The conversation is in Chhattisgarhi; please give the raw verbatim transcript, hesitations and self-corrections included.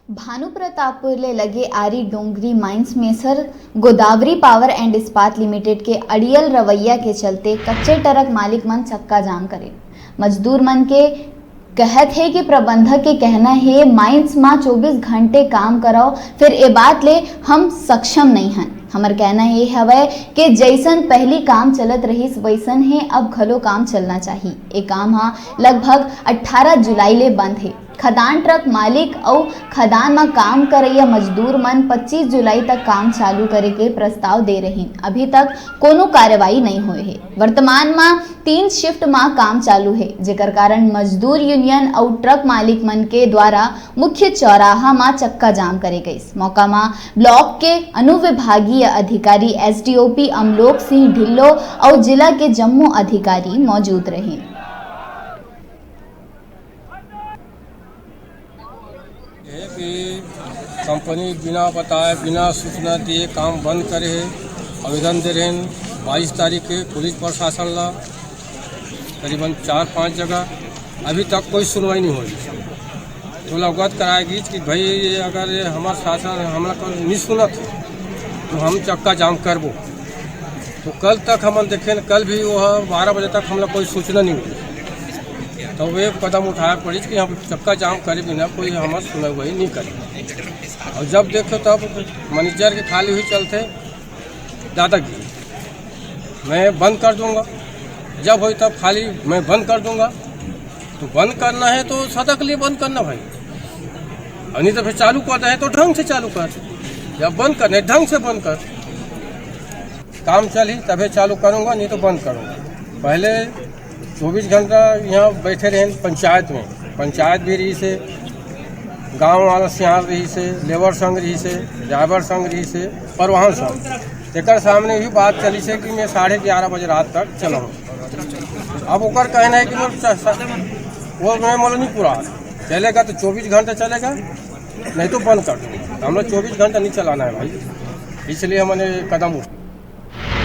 भानुप्रतापपुर ले लगे Ari Dongri mines messrs Godavari power and Ispat limited के अड़ियल रवैया के चलते कच्चे ट्रक मालिक मन चक्का जाम करे। मजदूर मन के कहत हे कि प्रबंधक के कहना हे, माइंस मा चौबीस घंटे काम करव, फिर ए बात ले हम सक्षम नहीं हन। हमर कहना हे हवय कि जैसन पहली काम चलत रहिस, वैसन हे अब घलो काम चलना चाही। ए काम हा लगभग अठारह जुलाई ले बंद हे। खदान ट्रक मालिक अउ खदान म काम करइया मजदूर मन पच्चीस जुलाई तक काम चालू करे के प्रस्ताव दे रहिन। अभी तक कोनो कार्रवाई नइ होए हे। वर्तमान म तीन शिफ्ट म काम चालू हे, जेकर कारण मजदूर यूनियन अउ ट्रक मालिक मन के द्वारा मुख्य चौराहा म चक्का जाम करे गइस। मौका म ब्लॉक के अनुविभागीय अधिकारी एसडीओपी अमलोक सिंह ढिल्लो अउ जिला के जम्मो अधिकारी मौजूद रहिन। ये कि कंपनी बिना बताए, बिना सूचना दिए काम बंद करे हे। आवेदन दे रहे हैं बाईस तारीख के पुलिस प्रशासन ला, करीबन चार पांच जगह। अभी तक कोई सुनवाई नहीं हो रही। तो अवगत कराएगी कि भाई, ये अगर ये हमार शासन हमला को नहीं सुनत हे, तो हम चक्का जाम करबो। तो कल तक हमन देखे, कल भी वो बारह बजे तक हमला कोई सूचना नहीं मिली। तो वे कदम उठाए पड़ी कि हम चक्का जाम करे बिना कोई हमर सुनवाई नहीं करे। और जब देखो तब मैनेजर के खाली हुई चलते दादागिरी, मैं बंद कर दूंगा, जब होई तब खाली मैं बंद कर दूंगा। तो बंद करना है तो सदा के लिए बंद करना भाई, और नहीं तो फिर चालू करना है तो ढंग से चालू कर, या बंद करना है ढंग से बंद कर। काम चली तबे चालू करूँगा, नहीं तो बंद करूँगा। पहले चौबीस घंटा यहाँ बैठे रहे पंचायत में, पंचायत भी रही से, गांव वाला सियार रही से, लेबर संघ रही से, ड्राइवर संघ रही से, परिवहन संघ, एकर सामने भी बात चली से कि मैं साढ़े ग्यारह बजे रात तक चलाऊँ। अब ओकर कहना है कि मैं स-, स-, वो मैं बोला नहीं पूरा चलेगा तो चौबीस घंटा चलेगा, नहीं तो बंद कर दूंगा। तो हम लोग चौबीस घंटा नहीं चलाना है भाई, इसलिए हमने कदम उठा।